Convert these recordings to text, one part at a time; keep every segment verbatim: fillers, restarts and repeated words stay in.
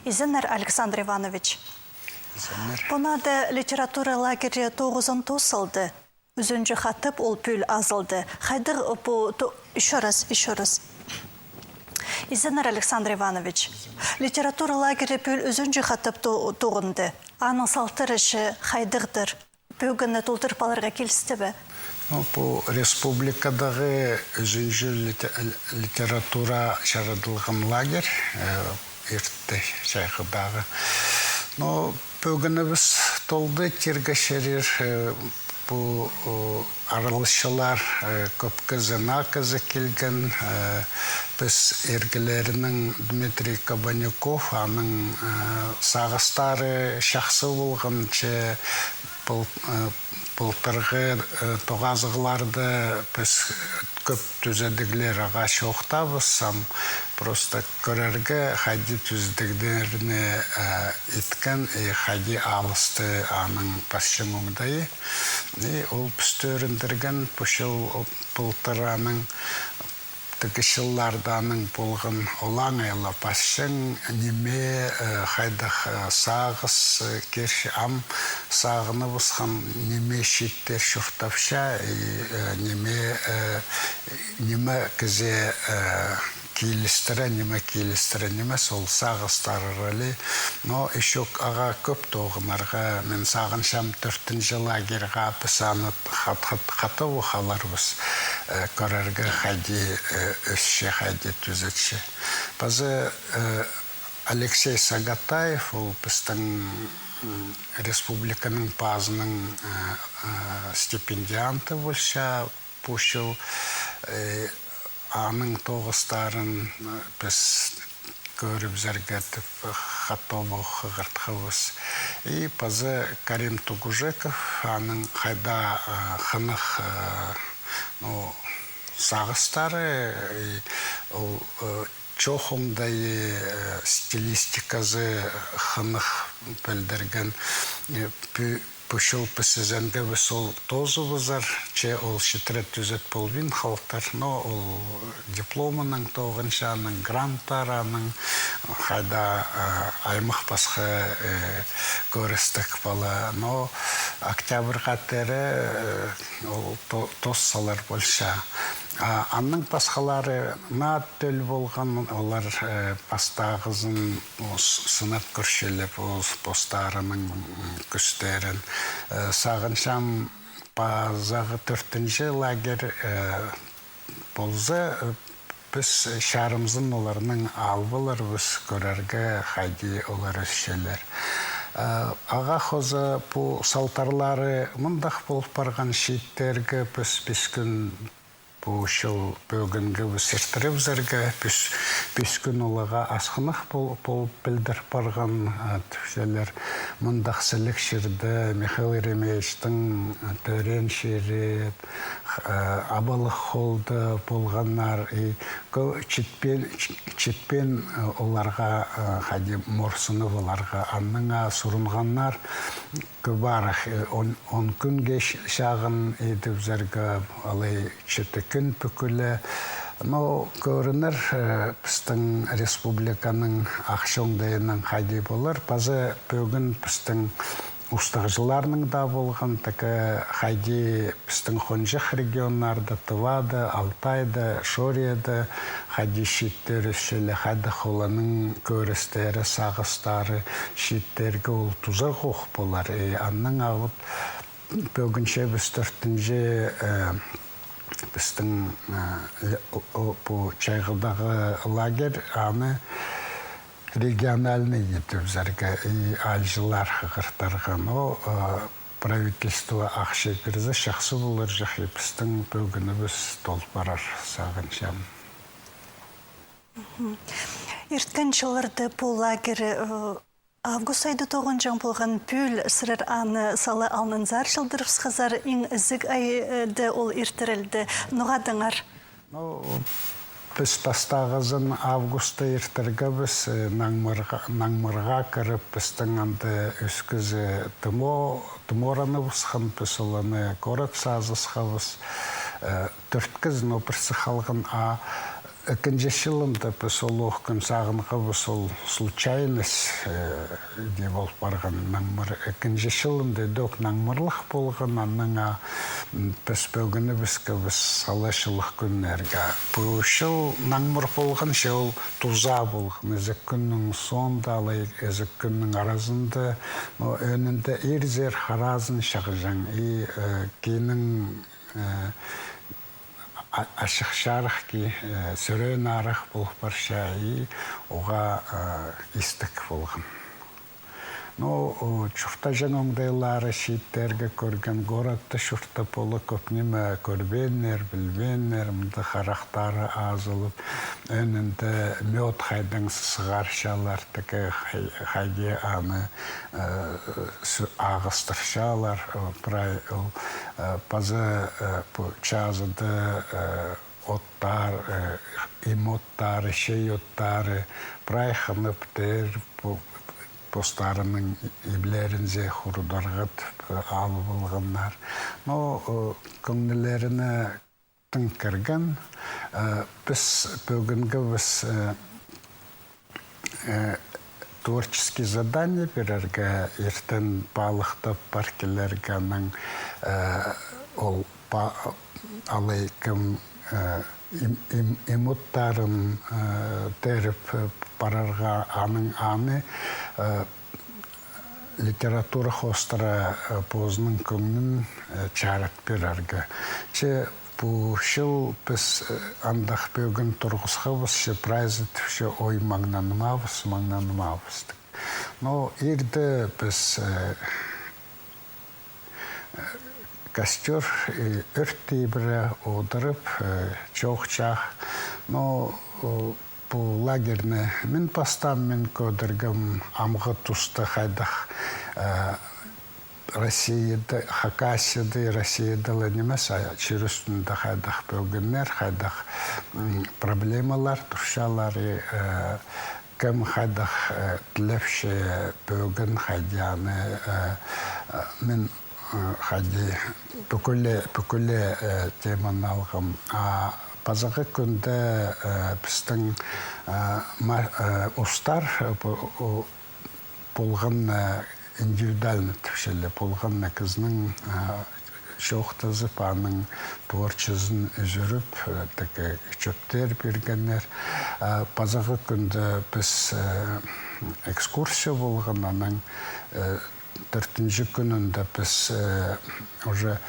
Изеннер, Александр Иванович. Изеннер. Пу наада литература лагері тоғызон тоғыс салды. Ӱзінҷі хатап ол пӱӱл азылды. Хайдағ пу то-, ещё раз, ещё раз. Изеннер, Александр Иванович. Литература лагері пӱӱл ӱзінҷі хатап то-, тоғынды. Аның салтары че хайдағ-дыр? Пӧгінні толдырып аларға килісті бе? Ну, пу республикадағы ӱзінҷі лите-, литература чарадылған лагерь, э, иртті Чайғыдағы. Но пӧгінібіс толды, тирге чарир, э, пу, о, араласчылар, э, кӧп кізі, наа кізі килген, э, піс иргілерінең Дмитрий Кабанюков, аның, э, сағыстары чахсы полған, че пыл-, э, пылтырғы, э, тоғазығларда піс кӧп тӱзедіглер ағаа чоохтаабыс, ам просто кӧрерге, хайди тӱзедіглерні, э, иткен, и хайди алысты аның пасчаң оңдайы. И ол пісті ӧріндірген, пу чыл, пылтыр аның тігі чылларда аның полған олаңай ла пасчаң, ниме, э, хайдағ, э, сағыс, э, кирче, ам сағыныбысхан, ниме чииттер чуртапча, и, э, ниме, э, ниме кізее, э, килістіре, ниме килістіре нимес, ол сағыстары ли. Но ещё ағаа кӧп тоғынарға, мин сағынчам, тӧртінҷі лагерьға піс аны хат-, хат-, хатап ох аларбыс, э, кӧрерге, хайди, э, ӧсче, хайди тӱзетче. Паза, э, Алексей Сагатаев, ол пістің, м, республиканың пазының, э, э, стипендианты полча пу чыл, э, аның тоғыстарын, э, піс кӧрібізерге тіп хатап ох хығыртхабыс. И паза Карим Тугужеков, аның хайдағ, э, хынығ, э, ну, сағыстары, и ол, э, чоох оңдайы, э, стилистиказы хынығ пілдірген, э, пӱ-, Пу чыл піс ізенгебіс ол тоозыбызар, че ол читіре тӱзет полбин халтыр, но ол дипломынаң тоғынча, аның гранттар, аның хайдағ, а, аймах пасха, э, кӧрістіг пала, но октябрьға теере, э, ол то-, тоос салар полча. А аннаң пасхалары наа тӧл полған, олар, э, пастағызын Ос-, сынап кӧрчелер пос-, постарының, м, кӱстерін. Э, сағынчам, пазағы тӧртінҷі лагерь, э, полза, э, піс чарымзын оларның алып аларбыс, кӧрерге, хайди олар ӧсчелер. Э, ағаа хоза пу салтарлары мындағ полып парған: чииттерге піс пис кӱн Пу чыл пӧгінге піс иртірібізерге, піс, пис кӱн оларға асхынах пол-, полып пілдір парған, а, тіпчелер. Мындағ сіліг чирде Михаил Еремеевичтің, а, тӧреен чирі, а, абалығ холда полғаннар, и кӧ-, читпеен, ч-, читпеен, а, оларға, а, хайди морсынып оларға, аннаң сурынғаннар. Кӧбарах, э, он, он кӱнге ч-, чағын идібізерге, алай читі кӱн пӱкӱле. Но кӧрінер, э, пістің республиканың ахча оңдайынаң хайди полар. Паза пӧгін пістің устағҷыларның даа полған, тігі хайди пістің хонҷых регионнарда, Тывада, Алтайда, Шорияда хайди чииттер ӧсчелер, хайдағ оларның кӧрістері, сағыстары, чииттерге ол тузағ ох полар. И аннаң ағаа пӧгінче піс тӧртінҷі, э, пістің, э, ле-, о-, о-, пу Чайғыдағы лагерь, аны региональный идібізерге, и аалҷылар хығыртарға. Но, э, правительство ахча пирзе, чахсы поларҷых, и пістің пӧгінібіс тол парар, сағынчам. Мгм. Ирткен чылларда пу лагерь, э, август айда тоғынҷаң полған, пӱӱл сірер аны сала алнынзар чылдырыбысхазар, иң ізіг айда ол иртірілді. Ноға адаңар? Ну, піс пастағызын августта иртіргебіс, э, наңмырға, наңмырға кіріп, пістің анда ӱс кізі тымо-, тымораныбысхан, піс оларны корат сазысхабыс, э, тӧрт кізі, но пірсі халған, а Ікінҷі чылында піс ол ох кӱн сағынғабыс, ол случайность, э, дее пол парған наңмыр. Ікінҷі чылында ідӧк наңмырлығ полған, аннаң, а, м, піс пӧгінібіскебіс сала чылығ кӱннерге. Пу чыл наңмыр полған, че ол туза полған. Ізік кӱннің соонда алай, ізік кӱннің аразында, но ӧӧнінде ирзер хараазын чағҷаң. И, э, киинің, э, а-, ачых чарых кии, э, сӧреен арах пол парча, и уғаа, э, истіг полған. Ну, о, чуртаҷаң оңдайлары чииттерге кӧрген, городта чуртап, олар кӧп ниме кӧрбееннер, пілбееннер, мында харахтары азылып, ӧӧнінде мёд хайдаң сығарчалар, тігі хай-, хайди аны, э, су-, ағыстырчалар, э, прай ол, э, паза, э, пу чазыда, э, оттар, э, им оттары, чей оттары, прай хынып, теер, пу-, постарының иблерінзер хурударға тіп, э, алып алғаннар. Но, э, кӧңнілеріне тың кірген, э, піс пӧгінгі піс, э, э, творческий задание пирерге, иртен палыхтап пар килерге, анаң, э, ол па-, алай кем, э, им-, им-, им оттарын, э, тееріп, э, парарға, анаң аны, э, литература хоостыра, э, позының кӧңнін, э, чарыт пирерге. Че пу чыл піс, э, андағ пӧгін турғысхабыс, че прайзы тіпче: «Ой, маңнанмаабыс, маңнанмаабыс», — тіп. Но ирде піс, э, э, костёр, э, ӧрт ибіре одырып, э, чоохчаах. Но, э, пу лагерьні мин пастаам, мин кӧдіргем амғы туста хайдағ, э, Россияда, Хакасияда и Россияда ла нимес, а чир ӱстӱнде хайдағ пӧгіннер, хайдағ, м, проблемалар турчалар, и, э, кем хайдағ, э, тілепче пӧгін, хайди аны, э, э, мин, э, хайди пӱкӱле, пӱкӱле, э, теманы алғам. А пазағы кӱнде, э, пістің, э, ма-, э, устар, э, пу-, у-, полған на индивидуально тіпчелер, полған на кізінің, а, чоохтазып, аның творчезін ӱзӱріп, э, тігі чӧптер пиргеннер. А, пазағы кӱнде піс, э, экскурсия полған, анаң, э, тӧртінҷі кӱнінде піс, э, уже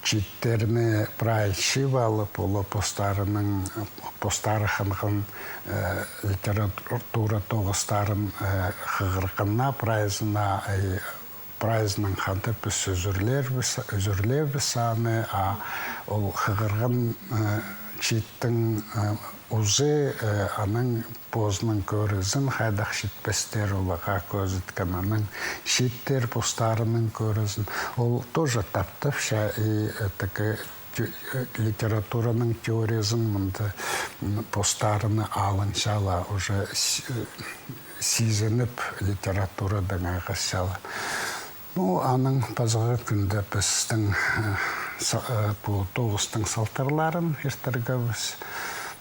чииттерні прай чыып алып, олар постарының, постары хынған, э, литература тоғыстарын, э, хығырғаннар прайзына, э, прайзынаң хада піс ӱзӱрлербіс, ӱзӱрлебіс аны, а ол хығырған, э, чииттің, э, узы, э, аның позының кӧрізін, хайдағ читпестер оларға кӧзіткен, анаң чииттер постарының кӧрізін. Ол тоже таптапча, и, э, тігі те-, э, литератураның теориязын мында, м, постарына алынчалар, уже с-, э, сизініп, литературадаң ағасчалар. Ну, анаң пазағы кӱнде пістің, э, са-, э, пу тоғыстың салтарларын иртіргебіс.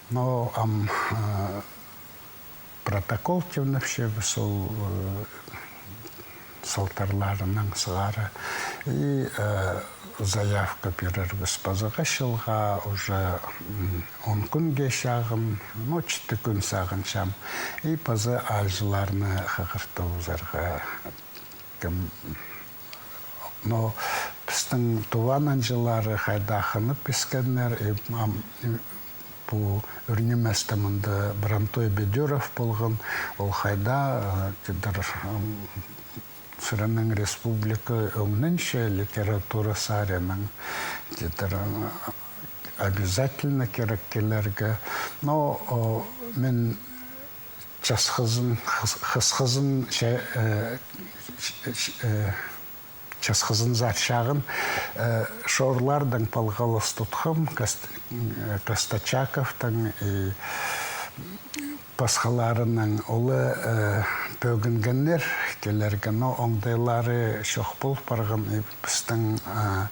Но ам, э, протокол тимнепчебіс, ол, э, салтарларынаң сығара. И, э, заявка пирербіс пазағы чылға уже, м, он кӱнге чағын, ну, читі кӱн сағынчам. И паза аалҷыларны хығыртыбызарға. Кем, но пістің туваан анҷылары хайда хынып піскеннер, и, ам, и пу ӱр ниместе мында Брантой Бедюров полған, ол хайда, э, тидір, м, сірернің республика ӧңненче литература саринаң, тидір, э, обязательно кирек килерге. Но, о, мин часхызын, хыс-, хысхызын, че-, э, ч-, ч-, э, часхызынзар чағын, э, шорлардаң палғалыс тутхам, Кост-, э, Костачаковтаң и пасхаларынаң. Олар, э, пӧгінгеннер килерге, но оңдайлары чох пол парған, и пістің, э,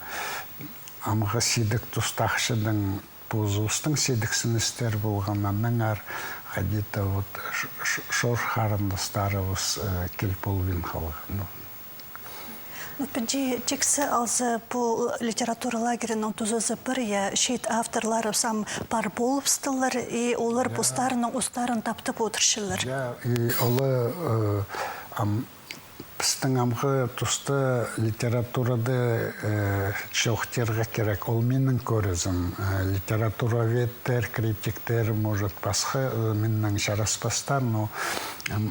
амғы сидік тустағҷының позыбыстың сидіксіністер полған, аннаңар хайди-да вот ш-, ш-, чор харындастарыбыс, э, кил полбин халған. Ну, піди тиксі алза, пу литература лагерінің тузазы пір, я, чиит авторлар сам пар полыбыстылар, и олар постарының устарын таптап одырчалар. Я, и олар, э, ам, пістің амғы туста литературада, э, чоохтирға кирек, ол минің кӧрізім. Э, литературоведтер, критиктер, может, пасха, э, миннең чараспастар, но, м,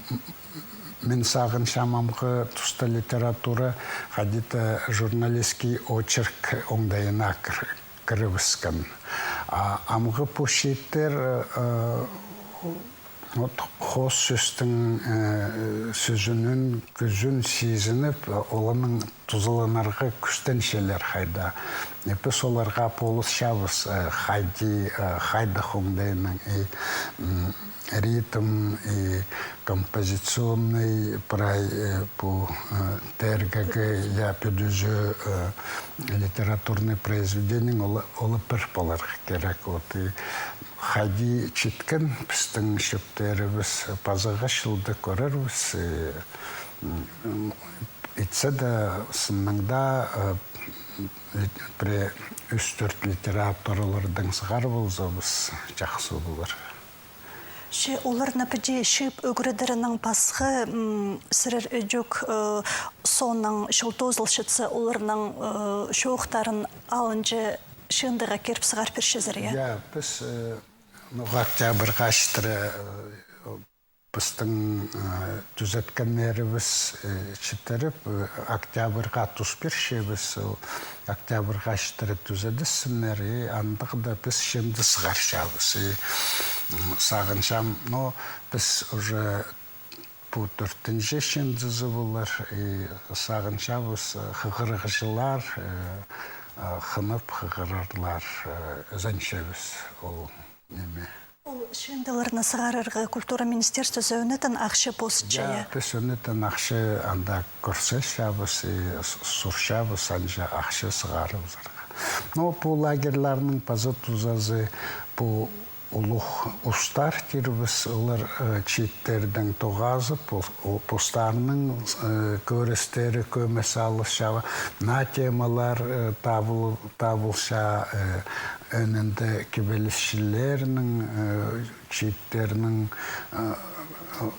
мин сағынчам, амғы туста литература хайди-да журналистский очерк оңдайына кір-, кірібіскен. А амғы пу чииттер, э, вот, хоос сӧстің, э, сӧзінің кӱзін сизініп, оларның тузаланарға кӱстенчелер хайда. Э, піс оларға полысчабыс, э, хайди, э, хайдағ оңдайнаң, и, м, ритм, и композиционный прай, э, пу, э, тергегі, я, пӱдізі, э, литературный произведениенің ол, ол пір поларға кирек. Вот, и хайди читкен пістің чӧптерібіс пазағы чылда кӧрербіс, и, м, итсе дее, сыннаң даа, э, лит-, пірее ӱс-тӧрт литературалардаң сығар ползабыс, чахсы полар. Че оларны піди чыып ӱгредерінең пасха, м, сірер ідӧк, э, соонаң чыл тоозылчатса, оларның, э, чоохтарын алынҷа чыындыға киріп сығар пирчезер, я? Я, піс, э, ну, октябрьға читіре, э, пістің, э, тӱзеткеннерібіс, э, читіріп, э, октябрьға тус пирчебіс, ол октябрьға читіре тӱзедіссіннер, и андағ даа піс чыынды сығарчабыс. И, м, сағынчам, но піс уже пу тӧртінҷі чыындызы полар, и сағынчабыс, э, хығырығҷылар, э, э, хынып хығырарлар, э, ізенчебіс ол. Ниме? Ол чыындыларны сығарарға культура министерствозы ӧнетін ахча позытча, я? Я, піс ӧнетін ахча анда кӧрсетчебіс и с-, сурчабыс анҷа ахча сығарыбызарға. Но пу лагерьларның паза тузазы пу улуғ устар тирбіс, олар, э, чииттердең тоғазып, пос-, о-, постарының, э, кӧрістері кӧме салысча, наа темалар, э, табыл-, табылча, э, Ӧнінде кибелісчілернің, э, чииттернің, э,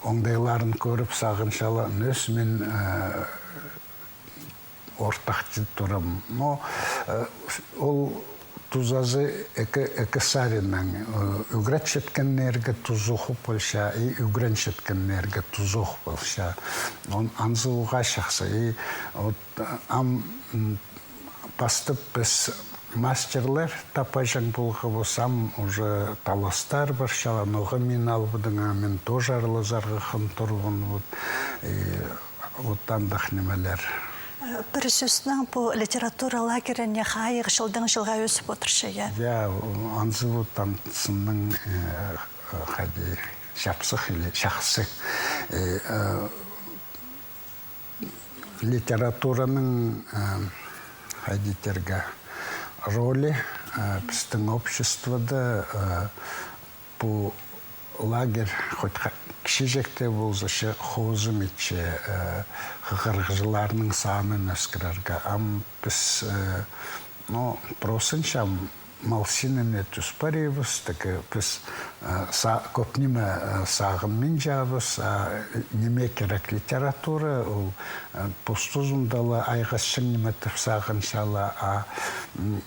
оңдайларын кӧріп сағынчалар, нӧс мин, э, ортахти турам. Но, э, ол тузазы ікі, ікі саринаң, э, ӱгретчеткеннерге тузуғ полча, и ӱгренчеткеннерге тузуғ полча. Он анзы уғаа чахсы. И вот, э, ам, м, пастап піс мастерлер таппаҷаң полғабыс, ам уже таластар парчалар, ноға мин албадың, а мин тоже араласарға хын турбын, вот. И вот андағ нимелер. Э, пір сӧснең, пу литература лагеріне хайығ чылдаң чылға ӧсіп одырча, я? Я, анзы вот ан-, сыннаң, э, хайди, чапсых или чахсы. Э, э, литератураның, э, хайди тирге, ролі, э, пістің обществода, э, пу лагерь хоть ха-, кічіҷек тее полза, че хозым итче, э, хығырығҷыларның санын ӧскірерге. Ам піс, э, ну, просынчам, мал синіне тӱс парибыс, тігі піс, э, са-, кӧп ниме, э, сағынминчабыс, а ниме кирек литература, ол, э, пос тузында ла айғасчаң ниме тіп сағынчалар, а, м,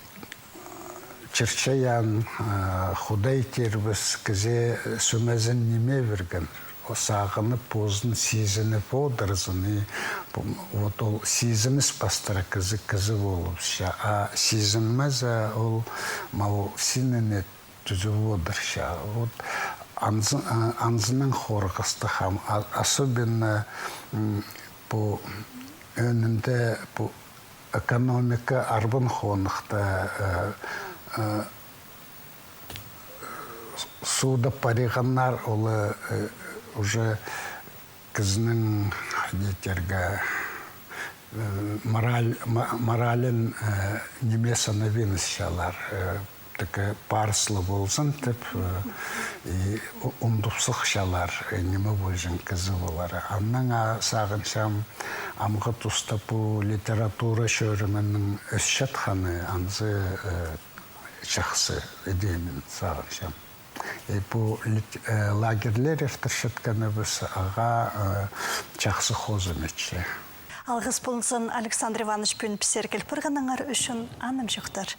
чир-чайаан, э, Худай тирбіс, кізее сӧмезін ниме пирген. Сағынып, позын сизініп одырзын. И пу-, вот ол сизініс пастыра кізі, кізі полыбысча. А сизінмезе, ол мал синіне тӱзіп одырча. Вот анзы-, а, анзынаң хорғыстығ ам, а-, особенно, м, пу ӧнінде пу экономика арбын хонығда, э, э, сууда париғаннар, ол, э, уже кізінің, хайди тирге, э, мораль-, мо-, моралін, э, ниме санабинысчалар, э, тігі парыс ла ползын тіп, э, и у-, ундуп сыхчалар, э, ниме полҷаң кізі полар. Аннаң а сағынчам, амғы туста пу литература чӧрімінің ӧсчатханы анзы, э, чахсы, идӧк мин сағынчам. И пу лит-, э, лагерьлер иртірчеткенібіс ағаа, э, чахсы хозым итче. Алғыс ползын, Александр Иванович, пӱӱн пістерге киліп парғаныңар ӱчӱн. Анымҷохтар.